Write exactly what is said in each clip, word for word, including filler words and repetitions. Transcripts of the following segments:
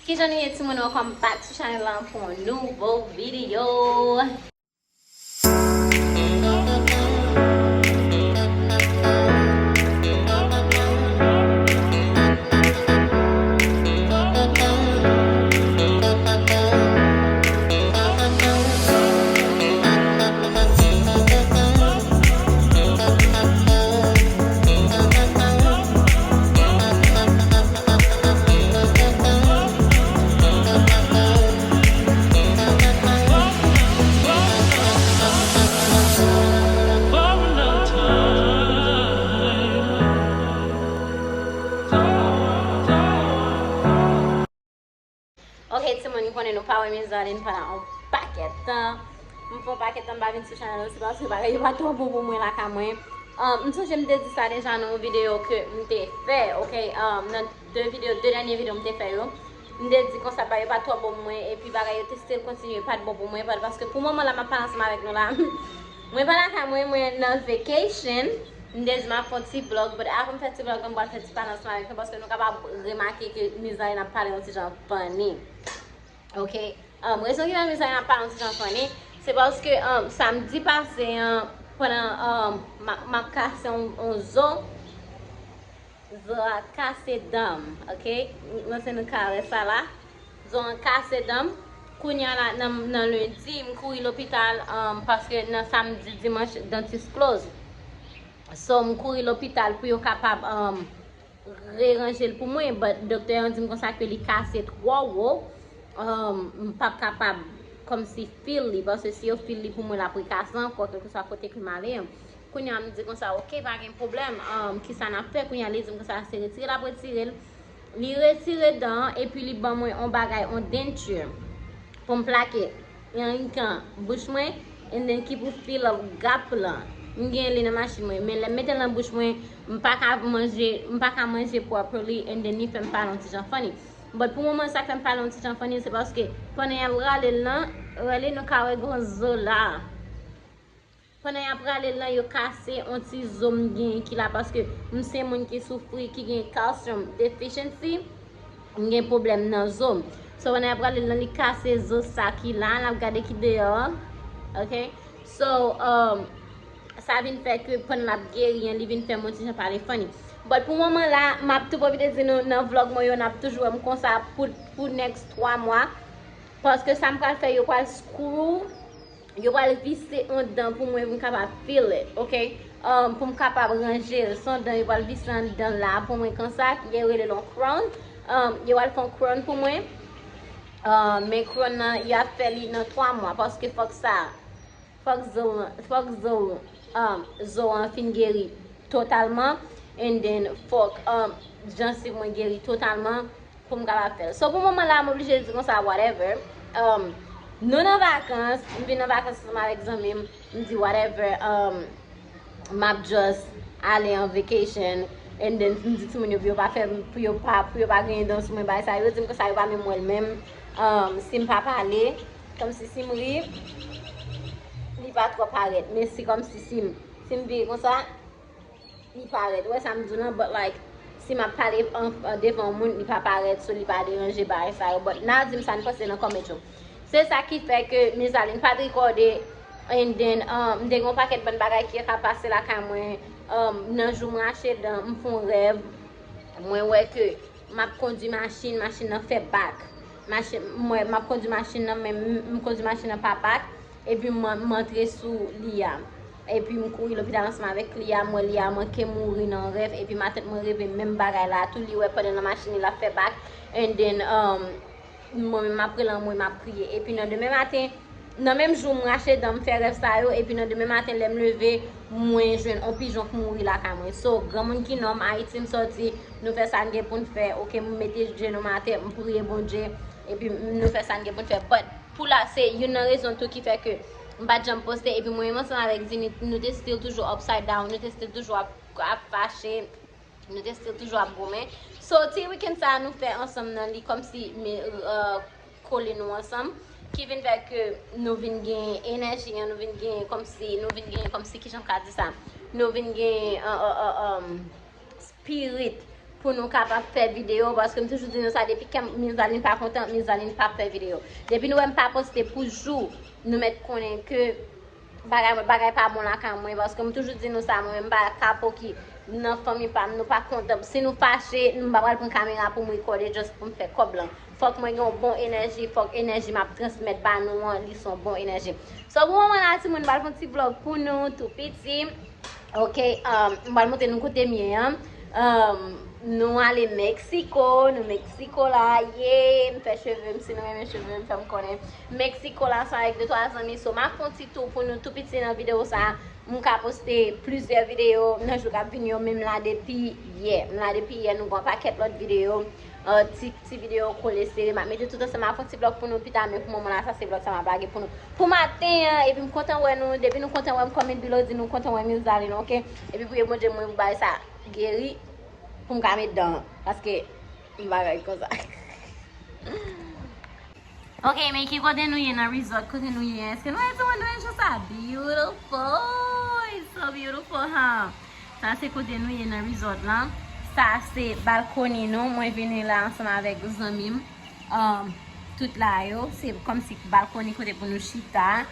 Kijan nou ye timoun, welcome back to channel la pou yon nouvo videyo. Ok, timoun, m konnen nou pa wè Mizaline pandan yon pakèt tan. M fè yon pakèt tan m pa vin sou chanèl la, se paske bagay yo pa twò bon pou mwen lakay mwen. Um, m sonje m te di sa deja nan yon videyo ke m te fè, ok? Um, nan de videyo, de dènye videyo m te fè yo. M te di konsa bagay yo pa twò bon pou mwen, epi bagay yo te still kontinye pa t bon pou mwen, pa t paske pou moman la m ap pale ansanm avèk nou la. Mwen pa lakay mwen, mwen nan vacation. M te di m ap fè yon ti vlog, but avan m fè ti vlog la, m pral fè ti pale ansanm avèk nou, paske nou kapab remake ke Mizaline ap pale yon ti jan funny. Ok? Um, rezon ki fè Mizaline ap pale yon ti jan funny, se paske, um, samdi pase an, pandan, um, m ap, m ap kase yon, yon zo, zo a kase dan m, ok? Mwen se nou ka wè sa la. Zo an kase dan m. Kounye a la, nan, nan lendi, m kouri lopital, um, paske nan samdi, dimanch, dantis close. So, m kouri lopital pou yo kapab, um, reranje l pou mwen, but doktè an di m konsa ke li kase twò wo. Um, m p ap kapab kòmsi feel li, paske si yo feel li pou mwen, l ap rekase ankò, kèlkeswa kote ke m ale an. Kounye a m di konsa, ok, pa gen pwoblèm, um, kisa n ap fè? Kounye a li di m konsa, se retire l ap retire l. Li retire dan an, epi li ban mwen yon bagay, yon denture, pou m plake yon ikan bouch mwen, and then ki pou fill up gap lan. M gen li nan machin mwen, men lè m mete l nan bouch mwen, m pa ka manje, m pa ka manje properly, and then li fè m pale yon ti jan funny. But pou moman, sa k fè m pale yon ti jan funny, se paske pandan y ap rale l lan, rale nou ka wè gran zo la. Pandan y ap rale l lan, yo kase yon ti zo m gen ki la, paske m se moun ki soufri, ki gen calcium deficiency, m gen pwoblèm nan zo m. So, pandan y ap rale l lan, li kase zo sa ki la, n ap gade ki deyò an. Ok? So, um, sa vin fè ke pandan l ap geri an, li vin fè m yon ti jan pale funny. But pou moman la, m ap tou pwofite di nou, nan vlog mwen yo, n ap toujou wè m konsa pou, pou next twa mwa. Paske sa m pral fè, yo pral screw, yo pral vise yon dan pou mwen, pou m kapab feel it, ok? Um, pou m kapab ranje l. Se yon dan yo pral vise anndan la pou mwen konsa, yo rele l yon crown. Um, yo pral fè yon crown pou mwen. Um, men crown nan, y ap fè li nan twa mwa, paske fòk sa, fòk zo, fòk zo, um, zo an fin geri totalman, and then fòk, um, jansiv mwen geri totalman pou m kapab fè l. So, pou moman la, m oblije di konsa, whatever. Um, nou nan vakans, m vin nan vakans ansanm avèk zanmi m, m di, whatever, um, m ap just ale an vacation, and then m di timoun yo pou yo pa fè, pou yo pa, pou yo pa griyen dan sou mwen, bagay sa yo, yo di m konsa yo pa menm wè l menm, um, si m pa pale, kòmsi si m ri, li pa twò parèt, men si kòmsi si m, si m vire konsa, li parèt. Ou wè sa m di w lan, but like, si m ap pale an, an, devan yon moun, li pa parèt, so li pa deranje bagay sa yo. But n a di m sa n panse nan comment yo. Se sa ki fè ke Mizaline pa t rekòde, and then, um, m te gen yon pakèt bann bagay ki ka pase lakay mwen, um, nan jou m rache dan, m fè yon rèv, mwen wè ke m ap kondui machin, machin nan fè bak. Machin, mwen, m ap kondui machin nan, men m, m kondui machin nan pa bak. Epi m, m antre sou Lia. Epi m kouri lopital ansanm avèk Lia, m wè Lia manke mouri nan rèv. Epi matant mwen reve menm bagay la tou, li wè pandan nan machin li l ap fè bak. And then, um, mwen menm m ap rele anmwe, m ap kriye. Epi nan demen maten, nan menm jou m rache dan, m fè rèv sa yo, epi nan demen maten lè m leve, mwen jwenn on pijon k mouri lakay mwen. So, granmoun ki nonm, Ayiti m sòti, nou fè sa n gen pou n fè, ok, m mete jenou m atè, m priye Bondye, epi nou fè sa n gen pou n fè. But, pou la, se youn nan rezon tou ki fè ke m pa t janm poste, epi mwen menm ansanm avèk Zinit, nou te still toujou upside down, nou te still toujou ap, ap fache. Nou te still toujou ap goumen. So, ti weekend sa a nou fè ansanm nan, li kòmsi, men, euh, kole nou ansanm, ki vin fè ke nou vin gen enèji an, nou vin gen kòmsi, nou vin gen kòmsi, kijan m ka di sa? Nou vin gen, euh, euh, euh, euh, spirit pou nou kapab fè videyo, paske m toujou di nou sa, depi ke Mizaline pa kontan, Mizaline p ap fè videyo. Depi nou wè m pa poste pou jou, nou mèt konnen ke bagay, bagay pa bon lakay mwen, paske m toujou di nou sa, mwen menm m pa kapoki nan fanmi pa m, nou pa kontan. Si nou fache, m pa pral pran kamera pou m rekòde just pou m fè kòb lan. Fòk mwen gen yon bon enèji, fòk enèji m ap transmèt ba nou an, li se yon bon enèji. So, pou moman la, timoun, m pral fè yon ti vlòg pou nou, tou piti. Ok, um, m pral montre nou kote m ye an. Um, nou ale Meksiko, nou Meksiko la, ye, m fè cheve m, si nou renmen cheve m, fè m konnen. Meksiko la, sa avèk de twa zanmi, so, m ap fè yon ti tou pou nou tou piti nan videyo sa. M ka poste plizyè videyo nan jou k ap vini yo, men m la depi yè. M la depi yè, nou gen yon pakèt lòt videyo. Uh, ti, ti videyo kole sere. M ap mete tout ansanm, m ap fè yon ti vlòg pou nou pita, men pou moman la, sa se vlòg sa m ap lage pou nou. Pou maten an, epi m kontan wè nou, depi nou kontan wè m, comment below, di nou kontan wè Mizaline, ok? Epi priye Bondye mwen pou bagay sa geri, pou m ka met dan, paske m pa rèd konsa. Ok, men ki kote nou ye nan resort? Kote nou ye? Èske nou wè timoun nou wè jan sa beautiful? It's so beautiful, huh? Sa se kote nou ye nan resort lan. Sa se balkoni nou. Mwen vini la ansanm avèk zanmi m. Um, tout la yo, se kòmsi balkoni kote pou nou chita.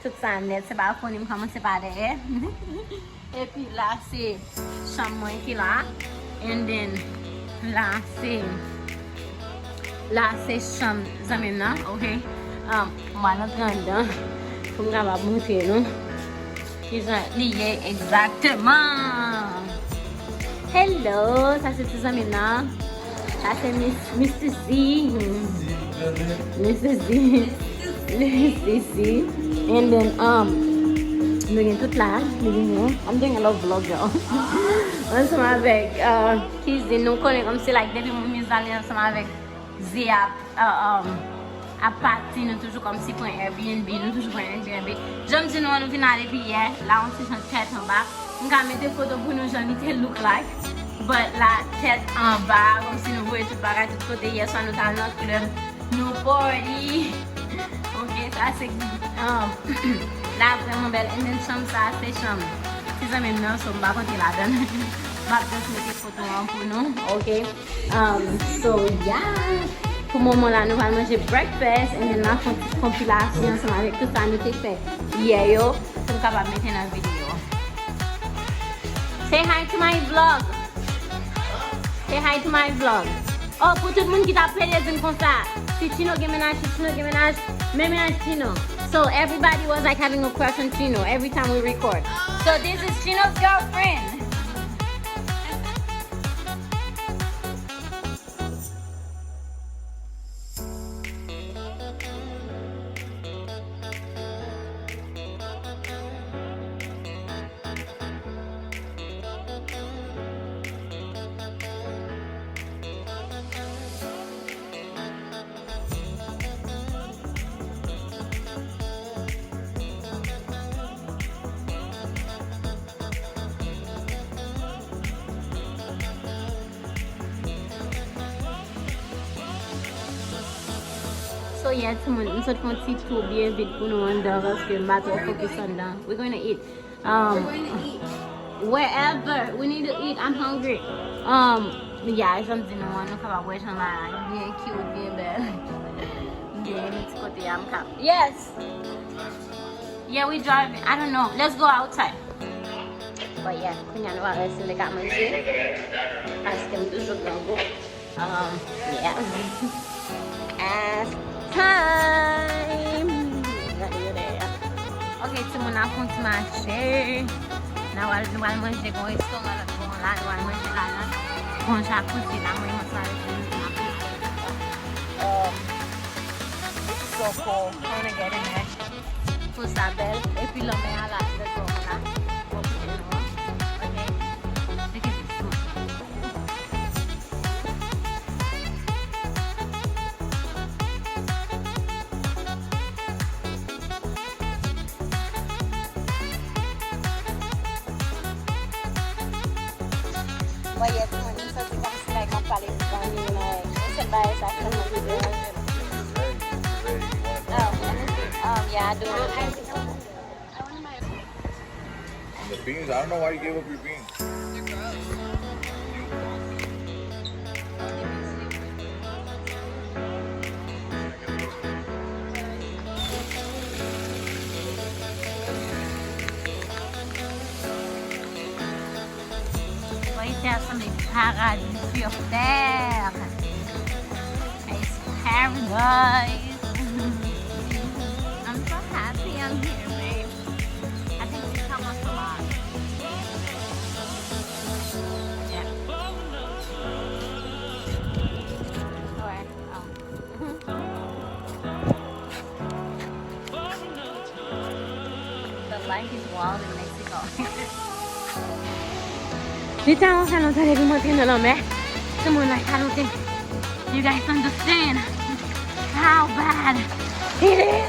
Tout sa nèt, se balkoni, m kòmanse pa dèyè. Epi la, se chanm mwen ki la. And then, la, se, la, se chanm zanmi m nan, ok? Um, m pral antre anndan pou m kapab montre nou kijan li ye egzakteman. Hello, sa se ti zanmi m nan. Sa se Miss, Mister Z. Mister Z. Mister Z. And then, um, nou gen tout la, nou gen nou. I'm doing a lot of vlog, y'all. Ansanm avèk, uh, kizin, nou konnen kòmsi, like, depi mwen Mizaline ansanm avèk Zia ap, uh, um, ap pati, nou toujou kòmsi pran Airbnb, nou toujou pran Airbnb. Jan m di nou an, nou vin la depi yè, la yon ti jan tèt anba. M ka mete foto pou nou jan li te look like. But la tèt anba, kòmsi nou voye tout bagay tout kote. Yè swa nou t al nan club, nou party. Ok, sa se, um, la vrèman bèl. And then chanm sa, se chanm ti zanmi m nan, so m pa konte ladan l. M ap just mete foto an pou nou, ok? Um, so, yeah. Pou moman la, nou pral manje breakfast, and then m ap fè yon ti konpilasyon ansanm avèk tout sa nou te fè yè yo, pou m kapab mete nan videyo. Say hi to my vlog. Say hi to my vlog. Oh, pou tout moun ki t ap pede di m konsa, si Chino gen mennaj, si Chino gen mennaj, men mennaj Chino. So everybody was, like, having a crush on Chino every time we record. So this is Chino's girlfriend. So yeah, timoun, m sot fè yon ti tou byen vit pou nou anndan paske m pa twò fokis anndan. We're gonna eat. Um, wherever. We need to eat. I'm hungry. Um, yeah, jan m di nou an, nou kapab wè jan la byen cute, byen bèl. M gen yon ti kote a m ka. Yes. Yeah, we driving. I don't know. Let's go outside. But yeah, kounye a nou pral rete, nou ka manje. Paske m toujou grangou. Um, yeah. Ass time. Gade yo dèyè. Ok, timoun ap fè yon ti mache. N a pral, nou pral manje gon restoran lòt bò la, nou pral manje la nan gon jacuzzi la, mwen renmen sa. Um, it's so cool. I wanna get in there. Pou sa bèl. Epi lanmè a la, lè gòm la. Bon, pou nou, ok? Look at this. But yeah, timoun, m santi kòmsi, like, m ap pale Espanyòl, like, yon sèl bagay sa sèlman ki deranje m. Oh, let me see. Um, yeah, I do. The beans, I don't know why you gave up your beans. They're gross. Some paradis sur terre. It's paradise. I'm so happy I'm here, babe. I think you tell us a lot. Yeah. Or, um, The life is wild in Mexico. Li ta yon salon sa depi m antre nan lanmè. Se mwen la salon te. You guys understand how bad it is?